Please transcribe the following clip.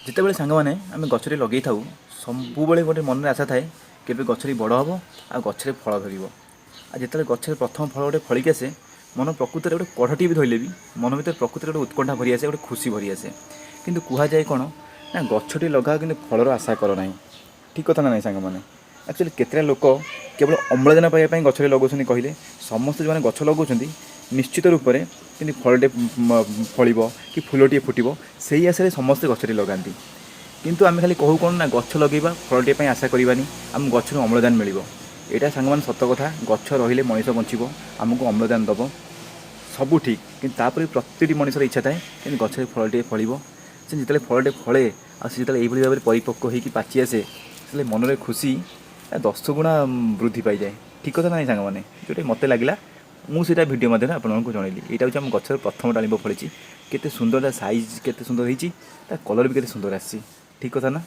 ଯେତେବେଳେ ସାଙ୍ଗମାନେ ଆମେ ଗଛରେ ଲଗେଇଥାଉ, ସବୁବେଳେ ଗୋଟେ ମନରେ ଆଶା ଥାଏ, କେବେ ଗଛଟି ବଡ଼ ହେବ ଆଉ ଗଛରେ ଫଳ ଧରିବ। ଆଉ ଯେତେବେଳେ ଗଛରେ ପ୍ରଥମ ଫଳ ଗୋଟେ ଫଳିକି ଆସେ, ମନ ପ୍ରକୃତରେ ଗୋଟେ କଢ଼ଟିଏ ବି ଧରିଲେ ବି ମନ ଭିତରେ ପ୍ରକୃତରେ ଗୋଟେ ଉତ୍କଣ୍ଠା ଭରି ଆସେ, ଗୋଟେ ଖୁସି ଭରି ଆସେ। କିନ୍ତୁ କୁହାଯାଏ କ'ଣ ନା, ଗଛଟି ଲଗାଅ କିନ୍ତୁ ଫଳର ଆଶା କର ନାହିଁ। ଠିକ୍ କଥା ନା ନାହିଁ ସାଙ୍ଗମାନେ? ଆକ୍ଚୁଆଲି କେତେଟା ଲୋକ କେବଳ ଅମ୍ଳଜାନ ପାଇବା ପାଇଁ ଗଛରେ ଲଗାଉଛନ୍ତି କହିଲେ? ସମସ୍ତେ ଯେଉଁମାନେ ଗଛ ଲଗାଉଛନ୍ତି, ନିଶ୍ଚିତ ରୂପରେ କିନ୍ତୁ ଫଳଟେ ଫଳିବ କି ଫୁଲଟିଏ ଫୁଟିବ, ସେଇ ଆଶାରେ ସମସ୍ତେ ଗଛଟି ଲଗାନ୍ତି। କିନ୍ତୁ ଆମେ ଖାଲି କହୁ କ'ଣ ନା, ଗଛ ଲଗେଇବା, ଫଳଟିଏ ପାଇଁ ଆଶା କରିବାନି, ଆମକୁ ଗଛରୁ ଅମ୍ଳଜାନ ମିଳିବ। ଏଇଟା ସାଙ୍ଗମାନେ ସତ କଥା। ଗଛ ରହିଲେ ମଣିଷ ବଞ୍ଚିବ, ଆମକୁ ଅମ୍ଳଜାନ ଦେବ, ସବୁ ଠିକ୍। କିନ୍ତୁ ତାପରେ ବି ପ୍ରତିଟି ମଣିଷର ଇଚ୍ଛା ଥାଏ କିନ୍ତୁ ଗଛରେ ଫଳଟିଏ ଫଳିବ। ସେ ଯେତେବେଳେ ଫଳଟେ ଫଳେ ଆଉ ସେ ଯେତେବେଳେ ଏଇଭଳି ଭାବରେ ପରିପକ୍ୱ ହେଇକି ପାଚି ଆସେ, ସେତେବେଳେ ମନରେ ଖୁସି 10 ଗୁଣା ବୃଦ୍ଧି ପାଇଯାଏ। ଠିକ୍ କଥା ନାହିଁ ସାଙ୍ଗମାନେ? ଯେଉଁଟା ମୋତେ ଲାଗିଲା, ମୁଁ ସେଇଟା ଭିଡ଼ିଓ ମାଧ୍ୟମରେ ଆପଣମାନଙ୍କୁ ଜଣେଇଲି। ଏଇଟା ହେଉଛି ଆମ ଗଛର ପ୍ରଥମ ଡାଳିମ୍ବ ଫଳିଛି। କେତେ ସୁନ୍ଦର ତା ସାଇଜ୍, କେତେ ସୁନ୍ଦର ହେଇଛି, ତା କଲର୍ ବି କେତେ ସୁନ୍ଦର ଆସିଛି। ଠିକ୍ କଥା ନା?